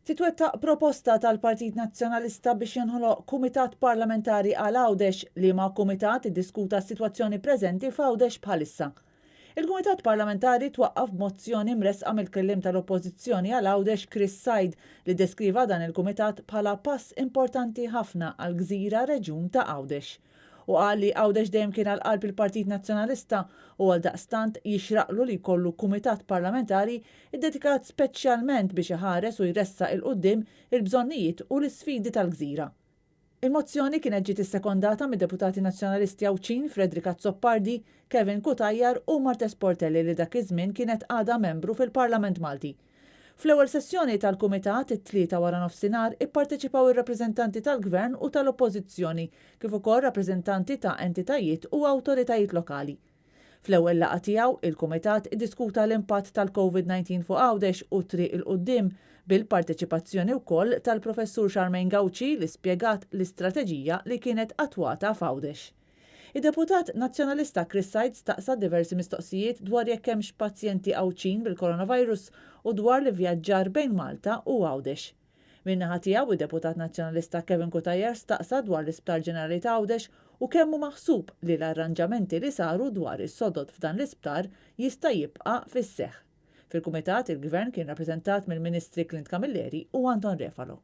Titwettaq proposta tal-Partit Nazzjonalista biex jinħoloq Kumitat Parlamentari għal Għawdex, liema kumitat iddiskuta s-sitwazzjoni preżenti f'Għawdex bħalissa. Il-Kumitat Parlamentari twaqqaf b'mozzjoni mressqa mill-Kelliem tal-Oppożizzjoni għal Għawdex Chris Said li ddeskriva dan il-kumitat bħala pass importanti ħafna għall-gżira reġjun ta' Għawdex. Hu qal li Għawdex dejjem kien għal qalb il-Partit Nazzjonalista u għaldaqstant jixraqlu li jkollu Kumitat Parlamentari ddedikat speċjalment biex iħares u jressaq 'il quddiem il-bżonnijiet u l-isfidi tal-gżira. Il-mozzjoni kienet ġiet issekondata mid-Deputati Nazzjonalisti Għawdxin Frederick Azzopardi, Kevin Cutajar u Marthese Portelli li dak iż-żmien kienet għadha membru fil-Parlament Malti. Fl-ewwel sessjoni tal-Kumitat, it-Tlieta waranofsinhar, ipparteċipaw ir-rappreżentanti tal-Gvern u tal-Oppożizzjoni, kif ukoll rappreżentanti ta' entitajiet u awtoritajiet lokali. Fl-ewwel laqgħa tiegħu, il-Kumitat iddiskuta l-impatt tal-Covid 19 fuq Għawdex u t-triq 'il quddiem, bil-parteċipazzjoni wkoll tal-Professur Charmaine Gauci li spjegat l-istrateġija li kienet attwata f'Għawdex. Id-deputat Nazzjonalista Chris Said staqsa diversi mistoqsijiet dwar jekk hemmx pazjenti Għawdxin bil-coronavirus u dwar l-ivvjaġġar bejn Malta u Għawdex. Min-naħa tiegħu, id-deputat Nazzjonalista Kevin Cutajar staqsa dwar l-Isptar Ġenerali ta' Għawdex u kemm hu maħsub li l-arranġamenti li saru dwar is-sodod f'dan l-isptar jista' jibqa' fis-seħħ. Fil-kumitat, il-Gvern kien rappreżentat mill-Ministri Clint Camilleri u Anton Refalo.